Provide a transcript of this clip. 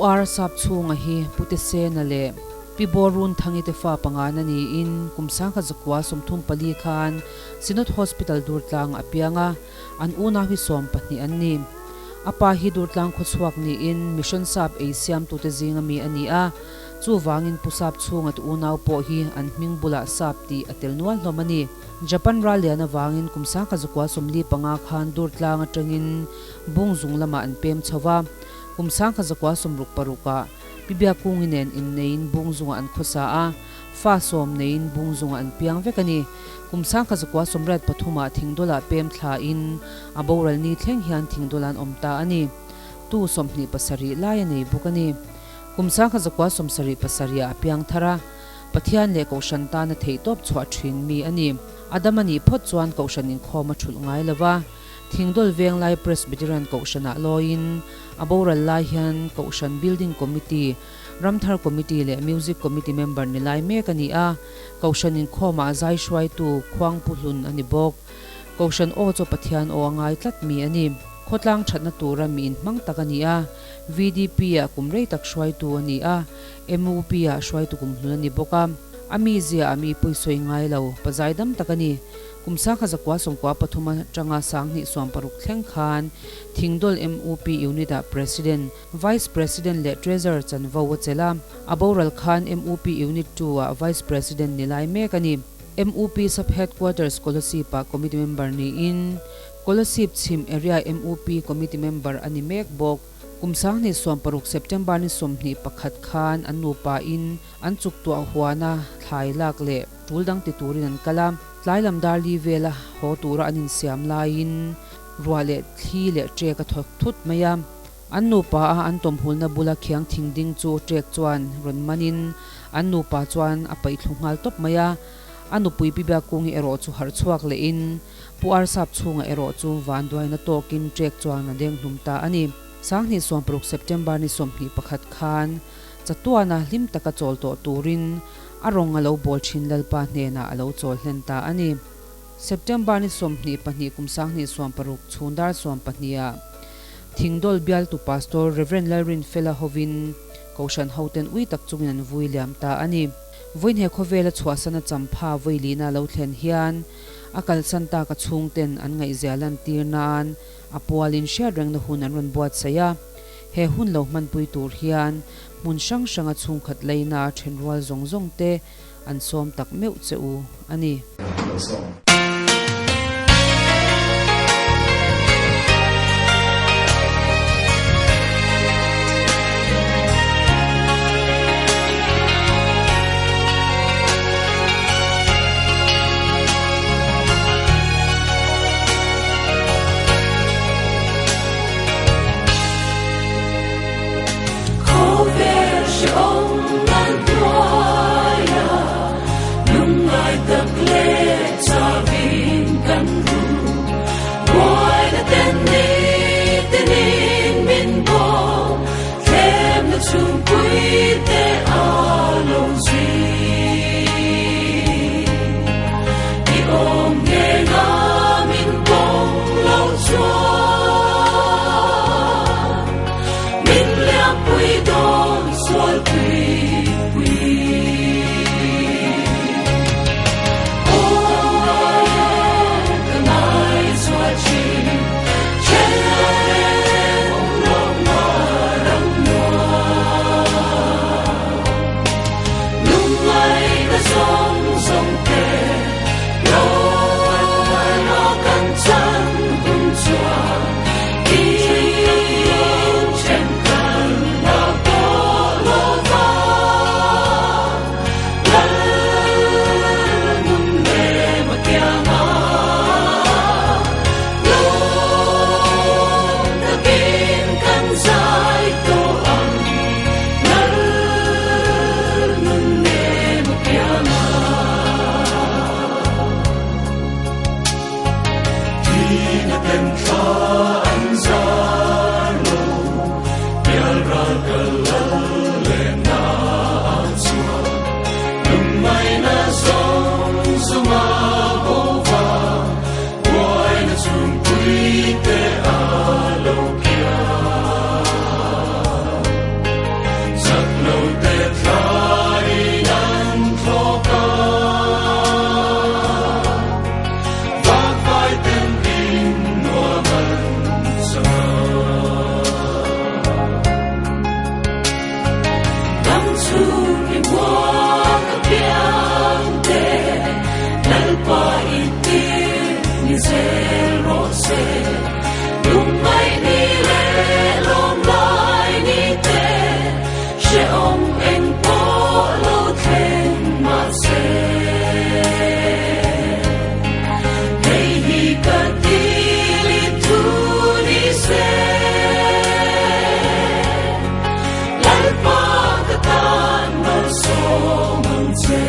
Pu Ar Sapchhunga hi Pu Tesena leh Pi Bawrun Thangi te fa pangana niin kum 1934 khan Synod Hospital Durtlang a piang a, an unau hi 12 an ni. A pa hi Durtlang khawchhuak niin Mission Sap ei siamtute zinga mi a ni a, chuvangin Pu Sapchhunga te unau pawh hi an hming bulah Sap tih a tel nual hlawm a ni. Japan ral lian avangin kum 1945 khan Durtlang atangin Bungzung lamah an pem chho va, kum 1966 ah Pi Biakungi nen inneiin Bungzungah an khawsa a, fa sawm neiin Bungzungah an piang vek a ni. Kum 1983 ah Thingdawlah pem thlain a boral ni thleng hian Thingdawlah an awm ta a ni. Tu 27 lai a nei bawk a ni. Kum 1977 ah a piang thar a, Pathian leh Kohhran tana theihtawp chhuah thin mi a ni. Adam a nih phawt chuan Kohhran inkhawm a thulh ngai lo va, Thingdawl Venglai Presbyterian Kohhranah lawiin a boral lai hian Kohhran Building Committee, Ramthar Committee leh Music Committee member ni lai mek a ni a, Kohhran inkhawmah zai hruaitu Khuang Pu Hlun a ni bawk. Kohhran aw chu Pathian aw a ngai tlat mi a ni. Khawtlang thatna tura mi inhmang tak a ni a, VDP-ah kum rei tak hruaitu a ni a, MUP-ah hruaitu kum hlun a ni bawk a. A mizia a mi pawisawi ngai lo, pazai dam tak a ni. Kum 1993 atanga 2016 thleng khan Thingdawl MUP Unit-ah President, Vice President leh Treasurer chanvo a chelh a, a boral khan MUP Unit Two-ah Vice President ni lai mek a ni. MUP Sub-Headquarters Kolasib-ah Committee Member niin Kolasib chhim Area MUP Committee Member a ni mek bawk. Kum 2016 September ni 21 khan an nupa in an chuk tuah huana thlai lak leh tul dang ti turin an kal a, tlai lam dar li vela haw tura an insiam laiin ruah leh thli leh ṭek a thawk thut mai a. An nupa a an tawmhulna bula khiang thing ding chu ṭek chuan rawn manin an nupa chuan a paih thlu nghal tawp mai a. A nupui Pi Biakungi erawh chu harh chhuak lehin Pu Arsap chhunga erawh chu vanduaina tawkin ṭek chuan a deng hlum ta a ni. 2016 September ni 21 khan chatuana hlim taka chawl tawh turin a rawng a lo bawl thin Lalpa hnenah a lo chawl hlen ta a ni. September ni 22 kum 2016 chhun dar 12 ah Thingdawl bialtu Pastor Rev Lalrinfela hovin Kohhran hoten ui tak chungin an vui liam ta a ni. Vawiin he khawvela chhuahsana champha vawilihna a lo thlen hian a kalsan taka chhungten an ngaihzia lantir nan a pualin hriat rengna hun an rawn buatsaih a. He hun lo hmanpui tur hian hmun hrang hranga chhungkhat leina thenrual zawng zawng te an sawm tak meuh che u a ni. Khawvel hrehawm nan hnuaia lungngai tak leh chavin kan ru. Buaina ten ni tinin min bawm, thlemna chhungpui te a lo zui. I awm ngenga min pawm lo chuan, min liampui dawn sual pui pui. Aw, ka ngai chhuah thin, then lo reng awm lohna ram nuam. Lungngaihna zawng zawng te rawlna kan chan hun chuan in then kan la tawh lo va. Lal nun lem a kiang a, lawm takin kan zai tawh ang. Lal nun lem a kiang a. Thihna ten thla an zar lo, pial ral kal lal leh na a chuan. Lungngaihna zawng zawng a bo va, buaina chhungpui te a lo kiang. zel rawh se. Lungngaih ni leh lawmlai ni te, hrehawm eng pawh lo thleng mahse. Hei hi ka dil i thu ni se. Lalpa ka tan malsawm ang che.